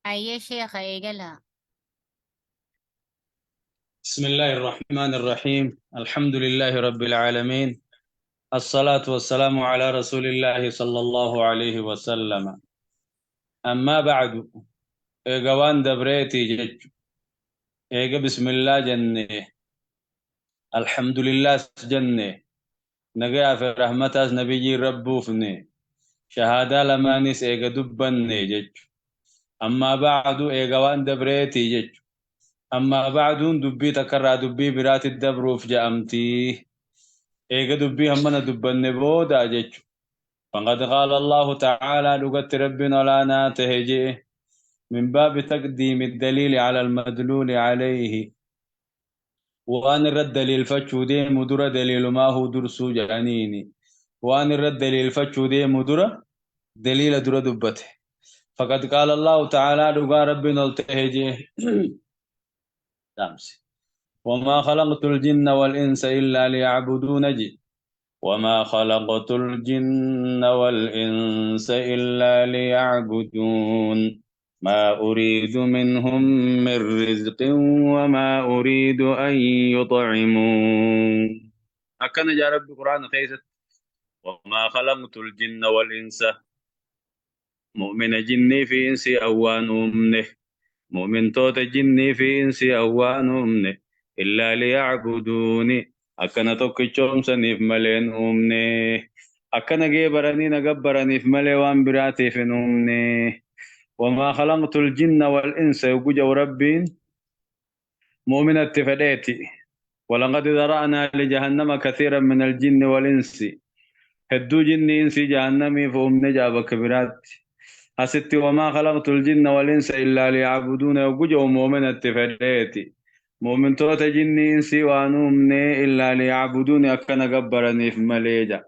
Hayyee sheekha eegalaa. بسم الله الرحمن الرحيم، الحمد لله رب العالمين، الصلاة والسلام على رسول الله صلى الله عليه وسلم. أما بعد، إيقوان دبريتي جج إيقا بسم الله جنة، الحمد لله جنة، نقيا في رحمة نبي ربوفني شهادة لمانيس إيقا دبني جج. أما بعد، إيقوان دبريتي جج. أما بعد، دبي تكرر دبي برات الدبروف جأمتي إيقا دبي همنا دبني بودا جج. فقد قال الله تعالى لقت ربنا لا ناتهجي من باب تقديم الدليل على المدلول عليه، وأن الرد دليل فتشو دي مدرة دليل ما هو درسو جانيني، وأن الرد دليل فتشو دي مدرة دليل در دبته. فقد قال الله تعالى لقى ربنا التهجي وما خلقت الجن والإنس إلا ليعبدون جي، وما خلقت الجن والإنس إلا ليعبدون، ما أريد منهم من رزق وما أريد أن يطعمون. أكن يا رب القرآن خيست وما خلقت الجن والإنس، مؤمن جني في إنسي أوان أمنه، مؤمن توت جني في إنسي أوان أمنه، إلا ليعبدوني، أكن توكيشوم سنيف ملين أمنه، أكن جيبرني نجبرني في ملي وان براتي في أمنه. وما خلقت الجن والإنس يوجو ربين مؤمنة فديتي. ولقد ذرأنا لجهنم كثيرا من الجن والإنس، هدو جن إنسي جهنمي فهم نجاب كبرات أستي. وما خلقت الجن والإنس إلا ليعبدون يوجو مؤمنة فديتي، مؤمن توت جن إنسي وانومني إلا ليعبدون، أكن جبرني في مليجا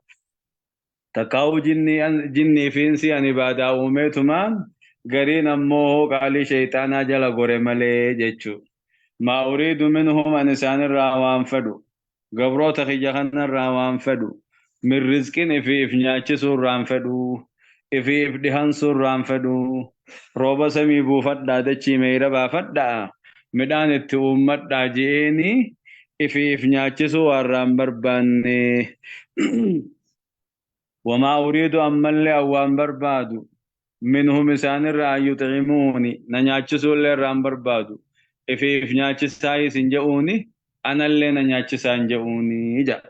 تكاو جني في إنسي أن بعد أوميتمان قرين أمه قال شيطانا جل غوري ملي جتشو. ما أريد منهم أن إنسان الراوان فدو قبروت خي جهن الراوان فدو من رزق في إفنياتش سوران فدو في إفدهان سوران فدو روبا سمي بو فدا دچي ميرا با فدا مدان التومت دا جيني في إفنياتش سوران برباني. وما أريد أن ملي أوان بربادو منهم إنسان الرأي يطعموني ننياتشسو اللي رام بربادو إفي إفنياتشساي سنجؤوني أنا اللي ننياتشسان جؤوني جا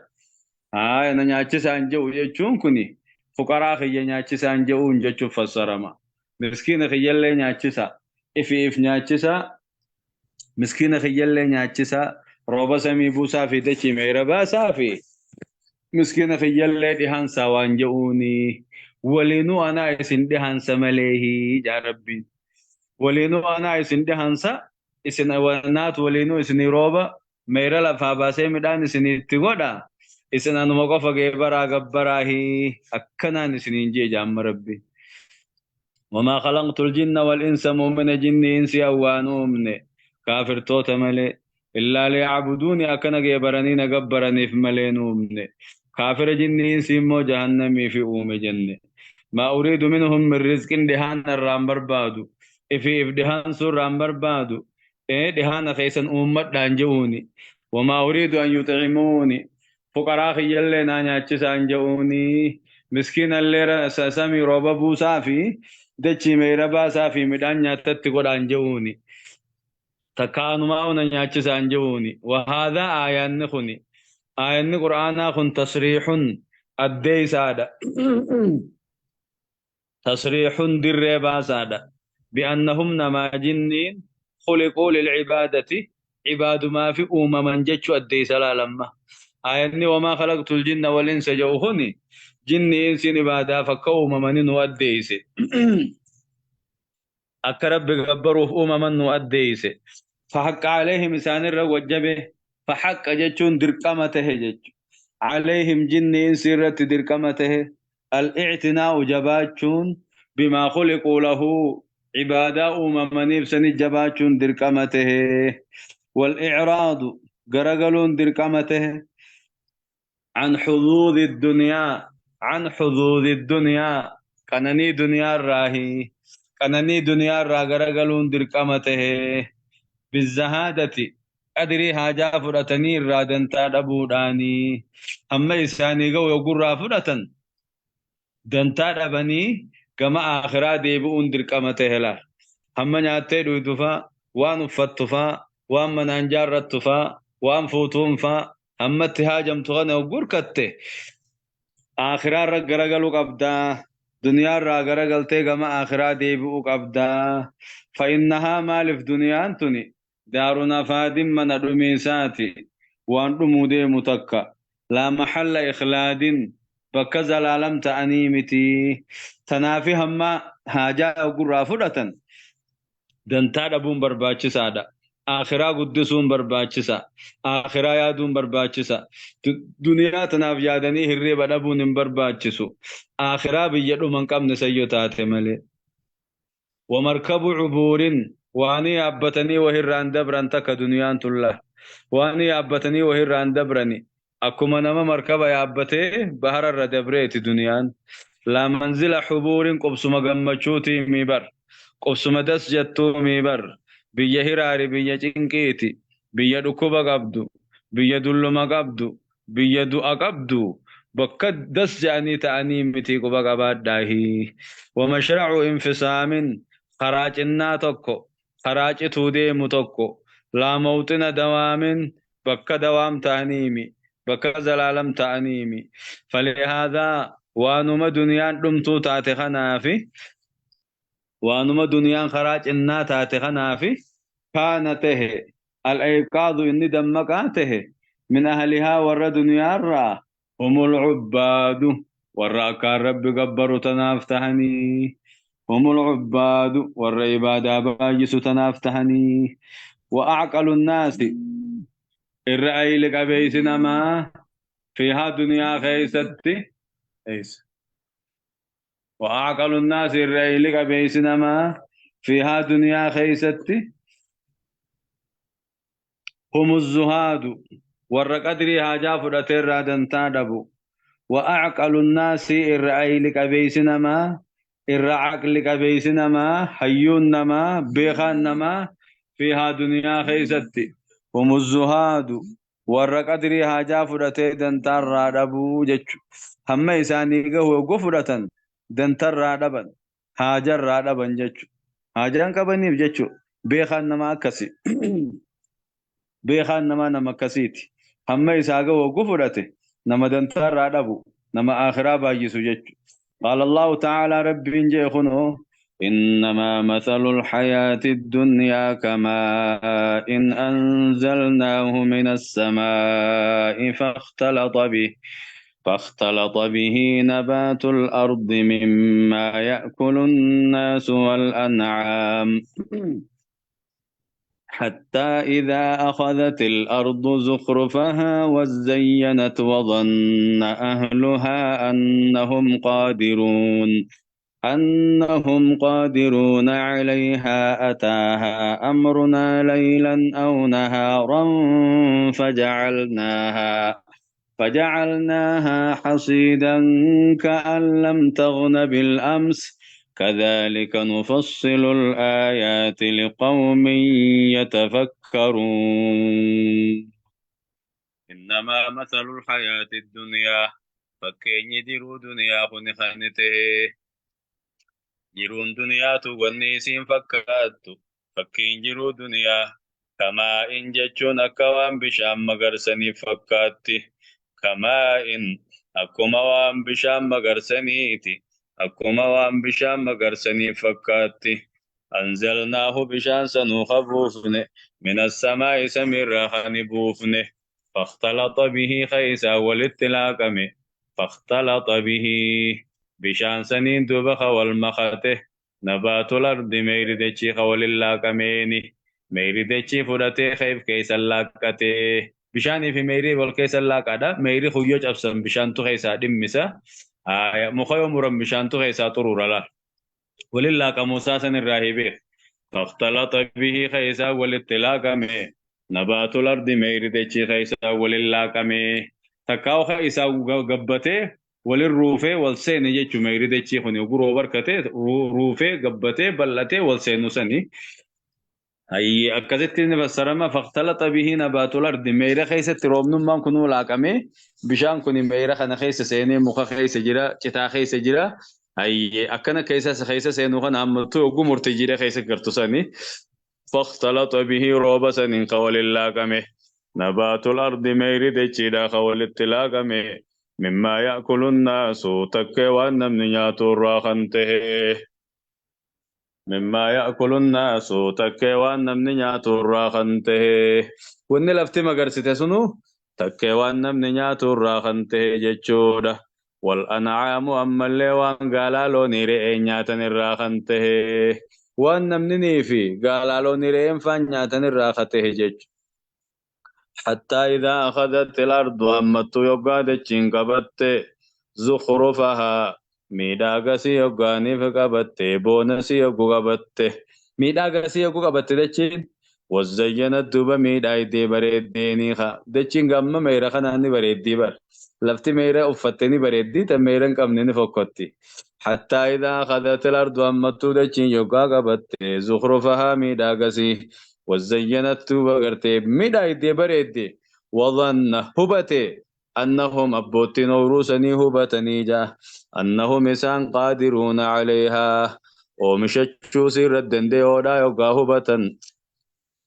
آه ننياتشسان جؤ يجون كني فقراء خي نياتشسان جؤون جتشو فسرما مسكين خي اللي نياتشسا إفي إفنياتشسا مسكين خي اللي نياتشسا روبا سمي بوسا في دشي ميربا سافي مسكين خي اللي دهان سوان جؤوني ولينو أنا إسن دهان سمليه يا ربي، ولينو أنا إسن دهان سا إسن ونات ولينو إسن روبا ميرا لفاباسي مدان إسن تغودا إسن أنا مقفا جبرا جبراهي أكنا إسن إنجي جام ربي. وما خلقت الجن والإنس مؤمن جن إنسي أوانومن كافر توت ملي إلا ليعبدوني أكنا جبراني نجبرني في ملينومن كافر جن إنسي مو جهنمي في أوم جنة. ما أريد منهم من رزق دهان الرام بربادو إفي إفدهان سور رام بربادو إيه دهان خيسن أمت دانجوني. وما أريد أن يطعموني فقراء خيال نانيا تسانجوني مسكين اللي سامي روبا بوسافي دچي ميرا باسافي مدانيا تتقول أنجوني تكانوا ما أنا تسانجوني. وهذا آيان نخني آيان قرآن خن تصريح أدي سادة تصريح در باسادة بأنهم نما جنين خلقوا للعبادة عباد ما في أمم جتشو أدي سلالما آيان وما خلقت الجن والإنس جوهني جن إنس عبادة فكوم من نؤديس أكرب بقبروه أمم نؤديس فحق عليهم إنسان الروجبه فحق جتشون درقمته جتش عليهم جن إنس رت درقمته الاعتناء جباتشون بما خلقوا له عبادة أمم نفسن جباتشون درقمته والإعراض قرقلون درقمته عن حظوظ الدنيا عن حظوظ الدنيا كنني دنيا الراهي Qananii duniyaa irraa garagaluun dirqama tahe. Bizahaadati qadrii haajaa fudhatanii irraa dantaa dhabuudhaanii hamma isaanii ga'u yoggurraa fudhatan dantaa dhabanii gama aakhiraa deebi'uun dirqama tahe laal. Hamma nyaattee dhuydu faa, waan uffattu faa, waan manaan jaarrattu faa, waan fuutuun faa, hammatti haajamtu kana yoggurkatte aakhiraarra garagaluu qabdaa. Duniyaarraa garagaltee gama aakhiraa deebi'uu qabdaa. Fa'innahaa maaliif duniyaan tuni daaru nafaadin mana dhumiisaati waan dhumuu deemu takka laa maxalla ikhlaadin bakka zalaalam ta'anii miti. Tanaafi hamma haajaa ogurraa fudhatan dantaa dhabuun barbaachisaadha. Aakhiraa guddisuun barbaachisa. Aakhiraa yaaduun barbaachisa. Duniyaa tanaaf yaadanii hirriba dhabuun hin barbaachisu. Aakhiraa biyya dhuma hin qabne sayyo taate malee. Wamarkabu cubuurin waanii yaabbatanii wahirraan dabran takka duniyaan tulla. Waanii yaabbatanii wahirraan dabrani. Akkuma nama markaba yaabbatee bahararra dabreeti duniyaan. Laa manzila xubuurin qubsuma gammachuutii mi bar. Qubsuma das jettuu mi bar. Biyya hiraari, biyya cinqiiti, biyya dhukkuba qabdu, biyya dulluma qabdu, biyya du'a qabdu, bakka das je'anii ta'anii miti quba qabaadhaahi. Wamashracu infisaamin karaa cinnaa tokko, karaa cituu deemu tokko, laa mawxina dawaamin bakka dawaam ta'aniimi, bakka zalaalam ta'aniimi. Falihaadaa waanuma duniyaan dhumtuu taate kanaafi, waanuma duniyaan karaa cinnaa taate kanaafi kaana tahe al-ayqaadu inni dammaqaa tahe min ahlihaa warra duniyaarraa humul cubbaadu warra akkaan rabbi gabbaru tanaaf tahanii, humul cubbaadu warra ibaadaa baay'isu tanaaf tahanii. Wa acqalu nnaasi irra ayli qabeeysi namaa fiihaa duniyaa keeysatti eeysa. وأعقل الناس الرأي قبيسنما فيها دنيا خيستي هم الزهاد والرقدري هاجا فرتر رادن تادبو. وأعقل الناس الرأي قبيسنما الرعقل قبيسنما حيونما بيخانما فيها دنيا خيستي هم الزهاد والرقدري هاجا فرتر دنتار رادبو جچ هم إساني قهو قفرتن dantarraa dhaban, haajarraa dhaban jechu. Haajaan qabaniif jechu. Beekaan nama akkasi. Beekaan namaa nama akkasiiti. Hamma isaa gahu hogguu fudhate nama dantarraa dhabu, nama aakhiraa baay'isu jechu. Qaala Allahu ta'aalaa rabbiin jee kunoo إنما مثل الحياة الدنيا كماء أنزلناه من السماء فاختلط به نبات الأرض مما يأكل الناس والأنعام حتى إذا أخذت الأرض زخرفها وزينت وظن أهلها أنهم قادرون عليها أتاها أمرنا ليلا أو نهارا فجعلناها حصيدا كأن لم تغن بالأمس كذلك نفصل الآيات لقوم يتفكرون. إنما مثل الحياة الدنيا فكين يديروا دنيا خنخنته جيرون دنيا تغنيسين فكاتو فكين جيروا دنيا كما إن جتشون أكوان بشام مغرسني فكاتي كما إن أكما وان بشام مغرسنيتي أكما وان بشام مغرسني فكاتي أنزلناه بشان سنخبوفن من السماء سمير خنبوفن فاختلط به خيسا والاتلاقم فاختلط به بشان سنين دبخ والمخته نبات الأرض ميردتشي خوللاقميني ميردتشي فرتي خيف كيس اللاقته bishaanii fi meeyrii wal keessa laaqaadha. Meeyrii huyyoo cabsan bishaantu keessaa dhimmisa. Muka yoo muran bishaantu keessaa xuruura laal. Waliin laaqamuu isaa san irraa hibee. Fakhtalata bihi keessaa walitti laaqame. Nabaatul ardi meeyri dachii keessaa waliin laaqame. Takkaa keessaa gabbatee Walin ruufee wal seene jechuu meeyri dachii kun guroo barkatee ruufee gabbatee bal'atee wal seenu sani. Hayyi akkasitti ni fassarama fakhtalata bihi nabaatul ardi meeyra keessatti roobnummaan kunuu laaqamee bishaan kun meeyra kana keessa seenee muka keessa jira citaa keessa jira. Hayyi akkana keessa seenuu kana hammattuu yogguu murtii jira keessa gartu sani. Fakhtalata bihi rooba saniin ka waliin laaqame. Nabaatul ardi meeyri dachiidhaa ka walitti laaqame. Mimmaa ya'kulu nnaasu takkee waan namni nyaatu irraa kan ta'e. Mimmaa ya'kulu nnaasu takkee waan namni nyaatu irraa kan ta'e. Wanni lafti magarsite sunu takkee waan namni nyaatu irraa kan ta'e jechuudha. Wal an'aamu ammallee waan gaalaa loonii re'een nyaatan irraa kan ta'e. Waan namni fi gaalaa loonii re'een faan nyaatan irraa kan ta'e jechuudha. حتى إذا أخذت الأرض أمت يقاد قبت زخرفها miidhagasii yoggaaniif qabatte boonasii yogguu qabatte miidhagasii yogguu qabatte dachiin wazzayyanat duuba miidhaagdee bareeddeenii haa dachiin gamma meera kanaan ni bareeddii bar lafti meera uffatte ni bareeddii tan meera hin qabne ni fokkotti. حتى إذا أخذت الأرض أمت dachiin yoggaa qabatte زخرفها miidhagasii وزينت duuba gartee miidhaagdee bareedde وظن hubate أنهم أبوتين أوروسني هبتني جا أنهم إسان قادرون عليها oomishachuu sirra danda'oodha yoggaa hubatan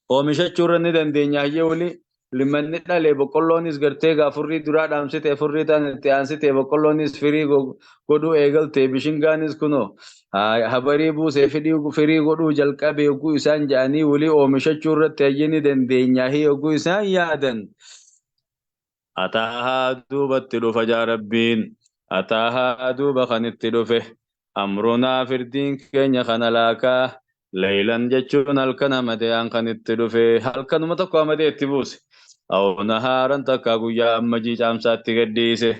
oomishachuu irra ni dandeenya hayyee wali limanni dhalee boqqolloonis gartee gaa furrii duraa dhaamsite furrii tan itti aansite boqqolloonis firii godhuu eegalte bishingaanis kunoo habarii buusee firii godhuu jalqabe yogguu isaan ja'anii walii oomishachuu irratti hayyee ni dandeenya yogguu isaan yaadan. Ataahaa duubatti dhufa jaa Rabbiin ataahaa duuba kan itti dhufe amrunaa firdiin keenya kana laakaa laylan jechuun halkan hamadeen kan itti dhufe halkanuma tokko hamadee itti buuse aw nahaaran takka guyyaa amma jiicaamsaatti gadhiise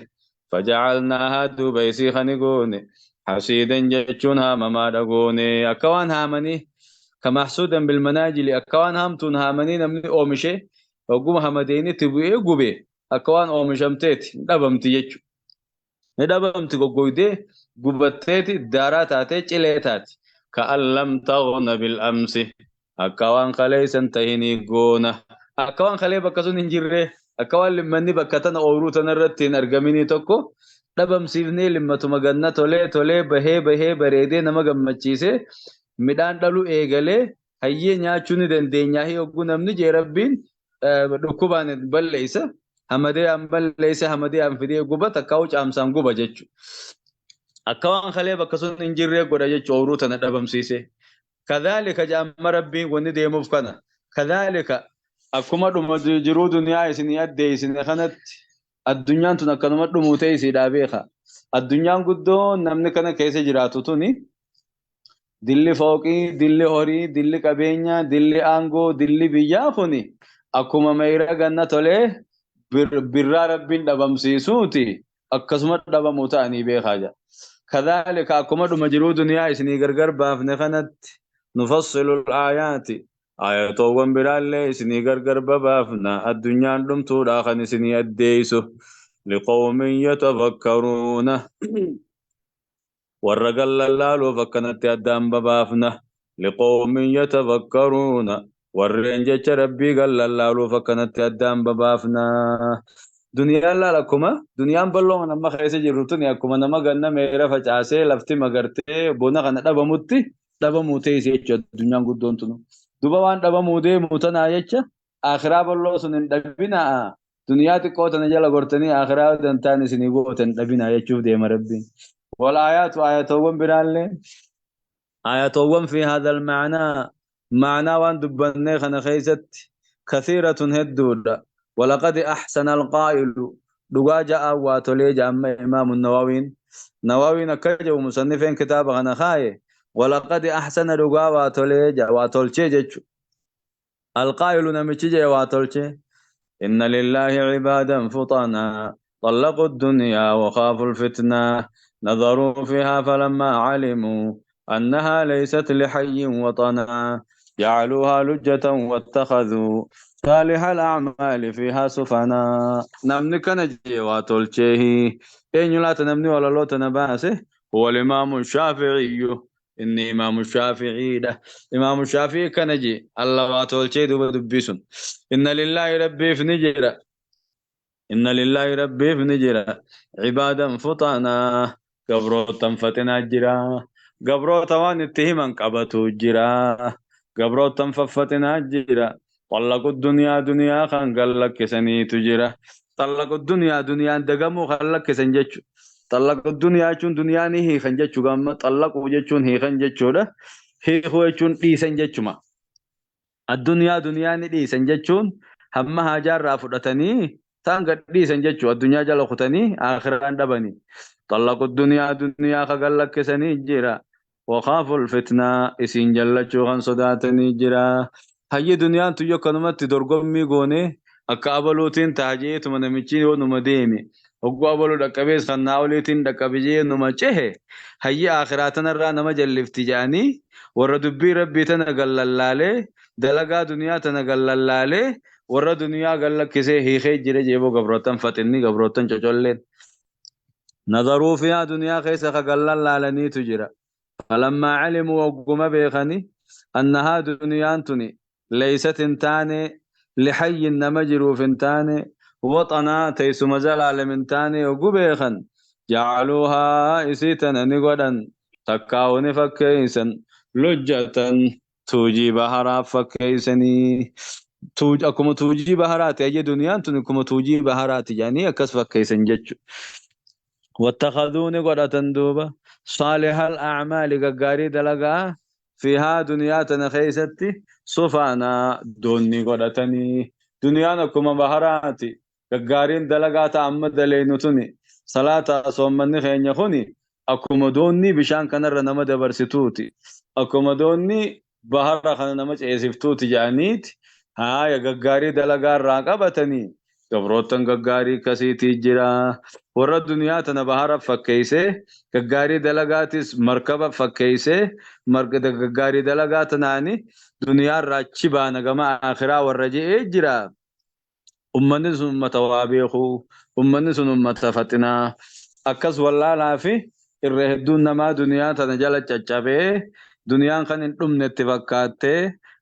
fajacalnaahaa duuba isii kani goone hasiidan jechuun haamamaadha goone akka waan haamanii kamahsuudan bilmanaajili akka waan haamtuun haamanii namni oomishe hogguma hamadeenitti bu'ee gube akka waan oomishamteeti ni dhabamti jechuudha. Ni dhabamti goggoydee gubatteeti daaraa taatee cilee taati. Ka'an lam taghna bil amsi akka waan kaleessan tahinii goona. Akka waan kalee bakka sun hin jirre akka waan limmanni bakka tana ooyiruu tana irratti hin argaminii tokko dhabamsiifnee limmatuma ganna tolee tolee bahee bahee bareedee nama gammachiisee midhaan dhaluu eegalee hayyee nyaachuu ni dandeenya hogguu namni jee Rabbiin dhukkubaan balleessa. Hamadee an balleessa hamadee an fidee guba takkaa'u caamsaan guba jechuudha. Akka waan kalee bakka sun hin jirree godha jechuudha ooyiruu tana dhabamsiise. Kadhaalika jaamma Rabbiin wanni deemuuf kana. Kadhaalika akkuma dhuma jiruu duniyaa isinii addeessine kanatti addunyaan tun akkanuma dhumuu ta'e isiidhaa beeka. Addunyaan guddoo namni kana keessa jiraatu tuni dilli fooqii, dilli horii, dilli qabeenyaa, dilli aangoo, dilli biyyaa kuni akkuma meeyra ganna tolee birraa Rabbiin dhabamsiisuuti akkasuma dhabamuu ta'anii beekaa jira. Kadhaalika akkuma dhuma jiruu duniyaa isinii gargar baafne kanatti nufassilu aayaati ayatoowwan biraallee isinii gargar babaafna addunyaan dhumtuudha kan isinii addeessu liqawmin yatafakkaruuna warra gallallaaluuf akkanatti addaan babaafna liqawmin yatafakkaruuna warreen jecha Rabbii gallallaaluuf akkanatti addaan babaafna. Duniyaan laal akkuma duniyaan bal'oo nama keessa jirru tuni akkuma nama ganna meera facaasee lafti magartee bona kana dhabamutti dhabamuu teessee jechuudha addunyaan guddoon tunu. Duba waan dhabamuu deemu tanaa jecha akhiraa bal'oo sun hin dhabinaa duniyaa xiqqoo tana jala gortanii akhiraa dantaan isinii gootan dhabinaa jechuuf deema Rabbiin. Wal aayaatu ayatoowwan biraallee ayatoowwan fi haadha macnaa معنى وان دبني خنا خيست كثيرة هدودة ولقد أحسن القائل دقا جاء واتولي جاء إمام النووي نووي كجو مصنفين كتاب خنا خاي ولقد أحسن دقا واتولي جاء واتولشي جيتشو القائل نمشي جاء واتولشي إن لله عبادا فطنا طلقوا الدنيا وخافوا الفتنة نظروا فيها فلما علموا أنها ليست لحي وطنا جعلوها لجة واتخذوا صالح الأعمال فيها سفنا. نمني كان جي واتولشيه Eenyu laata namni walaloo tana baase? Huwa al-imaamu shaafi'iyyu. Inni imaamu shaafi'iidha. Imaamu shaafi'ii kana jee alla waa tolchee duuba dubbii sun. Inna lillaahi rabbiif ni jira. Inna lillaahi rabbiif ni jira. Cibaadan fuxanaa gabrootan faxinaa jira. Gabroota waan itti himan qabatu jira. Gabrootan faffaxinaa jira. Xallaqu duniyaa duniyaa kan gallakkisaniitu jira. Xallaqu duniyaa duniyaan dagamuu kan lakkisan jechuudha. Xallaqu duniyaa jechuun duniyaa ni hiikan jechuudha. Amma xallaquu jechuun hiikan jechuudha. Hiikuu jechuun dhiisan jechuma. Addunyaa duniyaa ni dhiisan jechuun hamma haajaarraa fudhatanii ta'an gad dhiisan jechuudha. Addunyaa jala kutanii aakhiraan dhabanii. Xallaqu duniyaa duniyaa kan gallakkisanii jira. Waqaaful fitnaa isiin jallachuu kan sodaatanii jira. Hayyi duniyaan tuyyo akkanumatti dorgommii goonee akka abaluutiin ta'a jeetuma namichi yoo numa deeme. Hogguu abaluu dhaqqabees kan naa oliitiin dhaqqabe jee numa cehe. Hayyi aakhiraa tanarraa nama jallifti jedhanii warra dubbii rabbii tana gallallaalee dalagaa duniyaa tana gallallaalee warra duniyaa gallakkisee hiikee jira jeeboo gabrootan faxinni gabrootan cocolleen. Nazaruu fiyaa duniyaa keessa ka gallallaalaniitu jira. Falammaa calimuu hogguma beekani annahaa duniyaan tuni leeysat hin taane lixayyin nama jiruuf hin taane waxanaa teessuma zalaalem hin taane hoggu beekan jacaluuhaa isii tana ni godhan takkaa'u ni fakkeeysan lujjatan tuujii baharaaf fakkeeysanii akkuma tuujii baharaati ayye duniyaan tun akkuma tuujii baharaati jedhanii akkas fakkeeysan jechu. Wattakhaduu ni godhatan duuba saalihal a'maali gaggaarii dalagaa fiihaa duniyaa tana keessatti sufaanaa doonni godhatanii duniyaan akkuma baharaati gaggaariin dalagaa ta'a amma daleenu tuni salaataa soommanni keenya kuni akkuma doonni bishaan kanarra nama dabarsituuti akkuma doonni bahara kana nama ceesiftuuti jedhaniiti haaya gaggaarii dalagaa irraa qabatanii gabrootan gaggaarii akkasiitii jira. Warra duniyaa tana bahara fakkeessee gaggaarii dalagaatis markaba fakkeessee gaggaarii dalagaa tanaani duniyaa irraa achi baana gama akhiraa warra je'ee jira. Ummanni sun ummata waa beeku, ummanni sun ummata faxinaa. Akkas wallaalaa fi irra hedduun namaa duniyaa tana jala caccabee duniyaan kan hin dhumnetti fakkaattee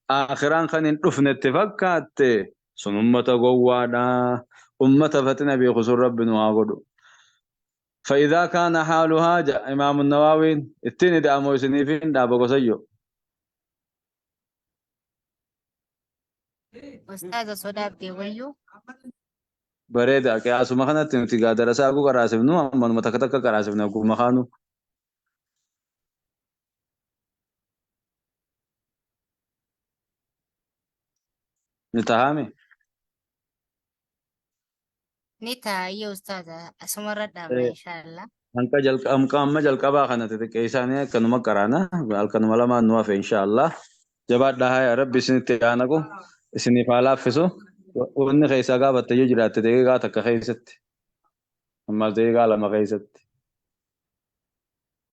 akhiraan kan hin dhufnetti fakkaatte sun ummata gowwaadha. Ummata faxina beeku sun rabbi nu haa godhu. فإذا كان حالها جاء إمام النووي التين دامو سنيفين دابا قصيو Ustaaza sodaabdee wayyuu bareeda qiyaasuma kanatti nuti gaa darasaa aguu qaraasifnu ammanuma takka takka qaraasifna aguma kaanu. Ni tahame? Ni ta'a ustaaza asumarra dhaabna inshaallah. Hanqa jalqaba amma jalqabaa kana xixiqqeessaanii akkanuma qaraana halkanuma lamaan nu hafe inshaallah. Jabaadhaa haa rabbi isinitti yaanaqu isiniif haa laaffisu. Wanni keessaa gaafatte yoo jiraatte daqiiqaa takka keessatti. Ammas daqiiqaa 2 keessatti.